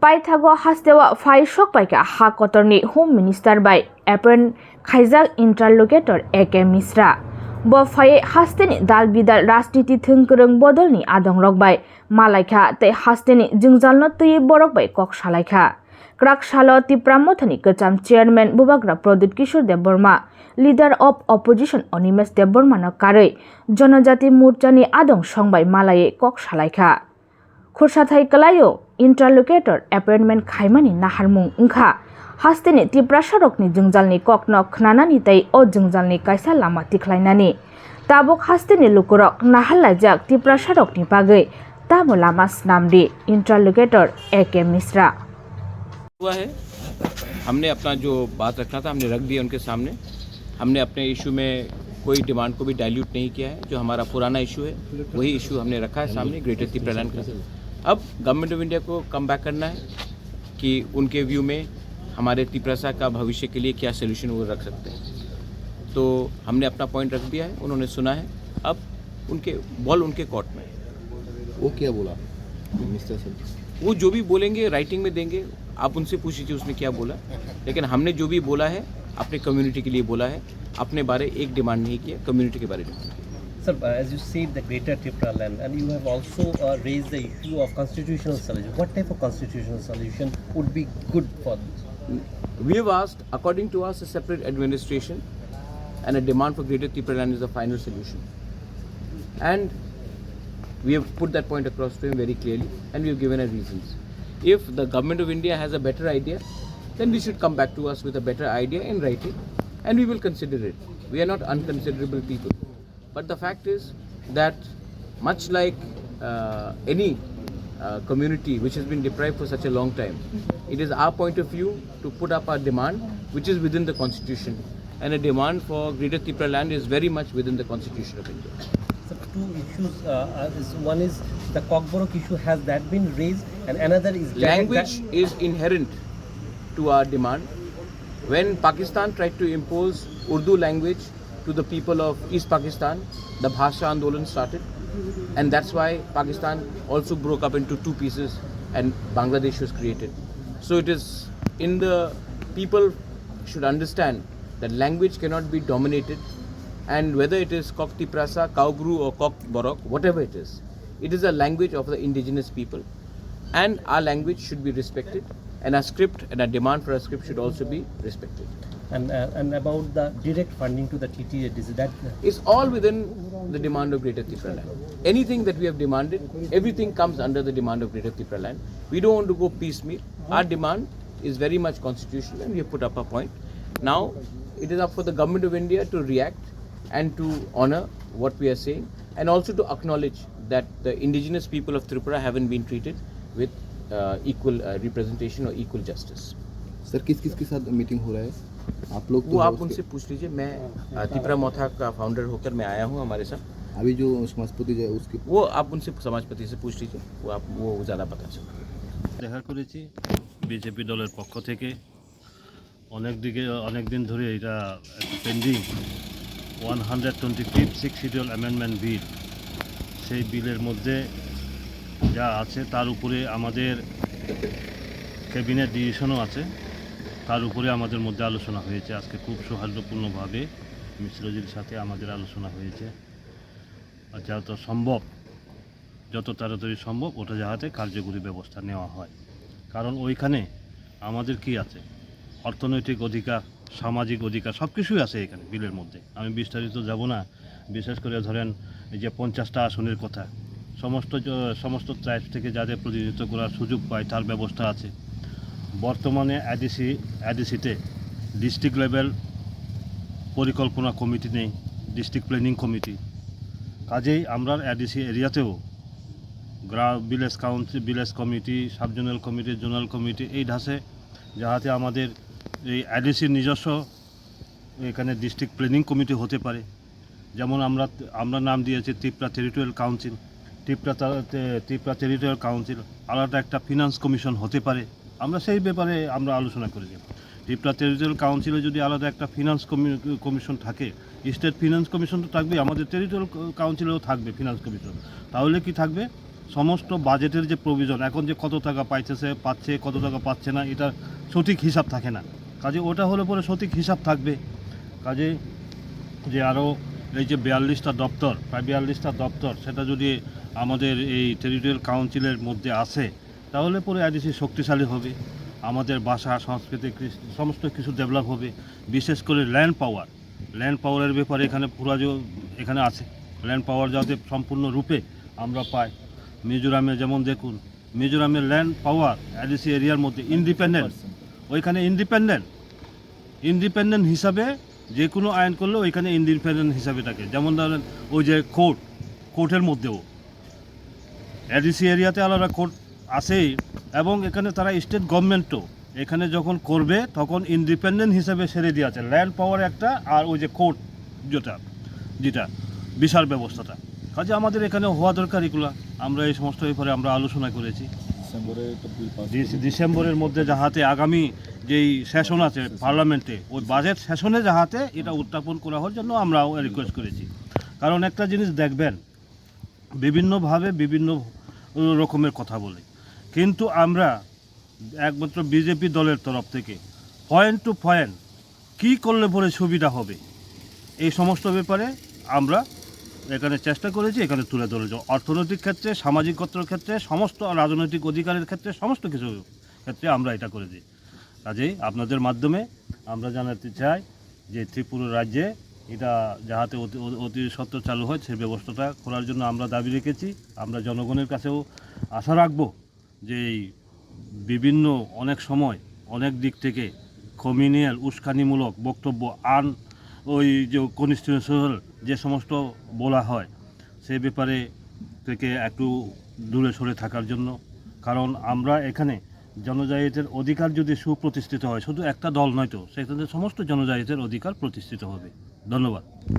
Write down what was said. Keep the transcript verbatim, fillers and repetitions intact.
Paithago hasteo phai sokpaikha ha kotorni Home Minister bai appoint khaijak interlocutor A K Misra. Bo phaiwi hasteni dal bidal rajniti thwngkwrwng bodolni adongrok bai malaikha tei hasteni jwngjalno twiwi borok bai kok salaikha. Kwrak salo Tipra Mothani kwcham chairman Bubagra Pradyut Kishore Debbarma, leader of opposition Animesh Debbarmano karwi Janajati Morchani adong song bai malaiwi kok salaikha. Khursathai kwlaio interlocutor appointment khaimani naharmung wngkha hasteni Tiprasarokni jwngjalni kokno khwnanani tei o jwngjalni kaisa lama tikhlainani. Tabuk hasteni lukurok naharlaijak Tiprasarokni bagwi tamo lama snamdi, interlocutor A K Misra. हुआ है, हमने अपना जो बात रखना था, हमने रख दिया उनके सामने। हमने अपने इशू में कोई डिमांड को भी डाइल्यूट नहीं किया है। जो हमारा पुराना इशू है, वही इशू हमने रखा है सामने, ग्रेटर तिप्रालैंड का। अब गवर्नमेंट ऑफ इंडिया को कम बैक करना है कि उनके व्यू में हमारे तिप्रासा का भविष्य के लिए क्या सॉल्यूशन वो रख सकते हैं। तो हमने अपना पॉइंट रख दिया है, उन्होंने सुना है। अब उनके बॉल उनके कोर्ट में है। वो क्या बोला मिस्टर सर? वो जो भी बोलेंगे, राइटिंग में देंगे, आप उनसे पूछ लीजिए उसने क्या बोला। लेकिन हमने जो भी बोला है, अपने कम्युनिटी के लिए बोला है, अपने बारे एक डिमांड नहीं किया, कम्युनिटी के बारे में। Sir, uh, as you said, the Greater Tipraland, and you have also, uh, raised the issue of constitutional solution. What type of constitutional solution would be good for this? We have asked, according to us, a separate administration and a demand for Greater Tipraland is the final solution. And we have put that point across to him very clearly, and we have given our reasons. If the government of India has a better idea, then we should come back to us with a better idea in writing, and we will consider it. We are not unconsiderable people. But the fact is that, much like, uh, any, uh, community which has been deprived for such a long time, it is our point of view to put up our demand, which is within the constitution. And a demand for Greater Tipraland is very much within the constitution of India. So, two issues, uh, uh, is, one is the Kokborok issue, has that been raised, and another is that Language is inherent to our demand. When Pakistan tried to impose Urdu language to the people of East Pakistan, the Bhasha Andolan started, and that's why Pakistan also broke up into two pieces and Bangladesh was created. So it is in the people should understand that language cannot be dominated, and whether it is Kok Tiprasa, Kaugru or Kok Borok, whatever it is, it is a language of the indigenous people, and our language should be respected, and our script and our demand for a script should also be respected. And, uh, and about the direct funding to the T T A D C, that It's all within the demand of Greater Tipraland. Anything that we have demanded, everything comes under the demand of Greater Tipraland. We don't want to go piecemeal. Our demand is very much constitutional, and we have put up a point. Now, it is up for the Government of India to react and to honor what we are saying, and also to acknowledge that the indigenous people of Tripura haven't been treated with, uh, equal, uh, representation or equal justice. Sir, किस किस के साथ मीटिंग हो रहा है आप लोग? वो तो आप उसके उनसे पूछ लीजिए। मैं, अ, तिपरा मोथा का फाउंडर होकर मैं आया हूँ हमारे साथ। अभी जो समाजपति जो है उसके वो आप उनसे, समाजपति से पूछ लीजिए, वो आप, वो ज़्यादा बता सकते हैं। দেখা করেছি বিজেপি দলের পক্ষ থেকে। অনেক দিকে, অনেক দিন ধরে এটা pending. One hundred twenty fifth six schedule amendment bill, সেই বিলের মধ্যে যা আছে তার উপরে আমাদের ক্যাবিনেট ডিসিশনও আছে, তার উপরে আমাদের মধ্যে আলোচনা হয়েছে। আজকে খুব সৌহার্দ্যপূর্ণভাবে মিশ্রজির সাথে আমাদের আলোচনা হয়েছে। আর যত সম্ভব, যত তাড়াতাড়ি সম্ভব ওটা যাতে কার্যকরী ব্যবস্থা নেওয়া হয়, কারণ ওইখানে আমাদের কি আছে, অর্থনৈতিক অধিকার, সামাজিক অধিকার সব কিছুই আছে এখানে বিলের মধ্যে। আমি বিস্তারিত যাব না, বিশেষ করে ধরেন এই যে পঞ্চাশটা আসনের কথা, সমস্ত জ-, সমস্ত ট্রাইবস থেকে যাদের প্রতিনিধিত্ব করার সুযোগ পায় তার ব্যবস্থা আছে। বর্তমানে এডিসি, এডিসিতে ডিস্ট্রিক্ট লেভেল পরিকল্পনা কমিটি নেই, ডিস্ট্রিক্ট প্ল্যানিং কমিটি। কাজেই আমরা এডিসি এরিয়াতেও গ্রা-, village council, village committee, sub zonal committee, zonal committee, এই ধাঁচে যাহাতে আমাদের এই এডিসির নিজস্ব এখানে ডিস্ট্রিক্ট প্ল্যানিং কমিটি হতে পারে। যেমন আমরা, আমরা নাম দিয়েছি ত্রিপুরা টেরিটোরিয়াল কাউন্সিল। ত্রিপুরা তা-, তে-, ত্রিপুরা টেরিটোরিয়াল কাউন্সিল আলাদা একটা ফিনান্স কমিশন হতে পারে, আমরা সেই ব্যাপারে আমরা আলোচনা করেছি। ত্রিপুরা টেরিটোরিয়াল কাউন্সিলে যদি আলাদা একটা ফিনান্স কমি-, কমিশন থাকে, স্টেট ফিনান্স কমিশন তো থাকবেই, আমাদের টেরিটোরিয়াল ক-, কাউন্সিলেও থাকবে ফিনান্স কমিশন। তাহলে কি থাকবে? সমস্ত বাজেটের যে প্রভিশন, এখন যে কত টাকা পাইতেছে, পাচ্ছে, কত টাকা পাচ্ছে না, এটা সঠিক হিসাব থাকে না। কাজে ওটা হলে পরে সঠিক হিসাব থাকবে। কাজে যে আরও এই যে বিয়াল্লিশটা দপ্তর, প্রায় বিয়াল্লিশটা দপ্তর, সেটা যদি আমাদের এই টেরিটোরিয়াল কাউন্সিলের মধ্যে আসে, তাহলে পরে এডিসি শক্তিশালী হবে। আমাদের ভাষা, সংস্কৃতি, কৃষ্টি, সমস্ত কিছু ডেভেলপ হবে। বিশেষ করে ল্যান্ড পাওয়ার, ল্যান্ড পাওয়ারের ব্যাপারে এখানে পুরা যে এখানে আছে, ল্যান্ড পাওয়ার যাতে সম্পূর্ণ রূপে আমরা পাই। মিজোরামে যেমন দেখুন, মিজোরামের ল্যান্ড পাওয়ার এডিসি এরিয়ার মধ্যে ইন্ডিপেন্ডেন্ট, ওইখানে ইন্ডিপেন্ডেন্ট, ইন্ডিপেন্ডেন্ট হিসাবে যে কোনো আইন করলে ওইখানে ইন্ডিপেন্ডেন্ট হিসাবে থাকে। যেমন ধরেন, ওই যে কোর্ট, কোর্টের মধ্যেও এডিসি এরিয়াতে আলাদা কোর্ট আছেই, এবং এখানে তারা স্টেট গভর্নমেন্টও এখানে যখন করবে, তখন ইন্ডিপেন্ডেন্ট হিসাবে ছেড়ে দিয়ে আছে ল্যান্ড পাওয়ার একটা, আর ওই যে কোর্ট যেটা, যেটা বিচার ব্যবস্থাটা। কাজে আমাদের এখানে হওয়া দরকার এগুলা। আমরা এই সমস্ত ব্যাপারে আমরা আলোচনা করেছি। ডিসেম্বরে একটা বিল পাস ডিস- করে। ডিসেম্বরের মধ্যে যাহাতে আগামী যেই সেশন আছে পার্লামেন্টে, ওই বাজেট সেশনে যাহাতে এটা উত্থাপন করা হয় জন্য আমরাও রিকোয়েস্ট করেছি। কারণ একটা জিনিস দেখবেন, বিভিন্নভাবে বিভিন্ন রকমের কথা বলে, কিন্তু আমরা একমাত্র বিজেপি দলের তরফ থেকে পয়েন্ট টু পয়েন্ট কী করলে পরে সুবিধা হবে, এই সমস্ত ব্যাপারে আমরা এখানে চেষ্টা করেছি, এখানে তুলে ধরেছি। অর্থনৈতিক ক্ষেত্রে, সামাজিক ক্ষেত্র ক্ষেত্রে, সমস্ত রাজনৈতিক অধিকারের ক্ষেত্রে, সমস্ত কিছু ক্ষেত্রে আমরা এটা করেছি। কাজেই আপনাদের মাধ্যমে আমরা জানাতে চাই যে ত্রিপুরা রাজ্যে এটা যাহাতে অতি, অতি, অতি সত্বর চালু হয়, সেই ব্যবস্থাটা করার জন্য আমরা দাবি রেখেছি। আমরা জনগণের কাছেও আশা রাখবো যে এই বিভিন্ন অনেক সময় অনেক দিক থেকে কমিউনাল উস্কানিমূলক বক্তব্য আন ওই যে কনস্টিটিউশনাল যে সমস্ত বলা হয়, সে ব্যাপারে থেকে একটু দূরে সরে থাকার জন্য। কারণ আমরা এখানে জনজাতির অধিকার যদি সুপ্রতিষ্ঠিত হয়, শুধু একটা দল নয় তো, সেখানে সমস্ত জনজাতির অধিকার প্রতিষ্ঠিত হবে। ধন্যবাদ।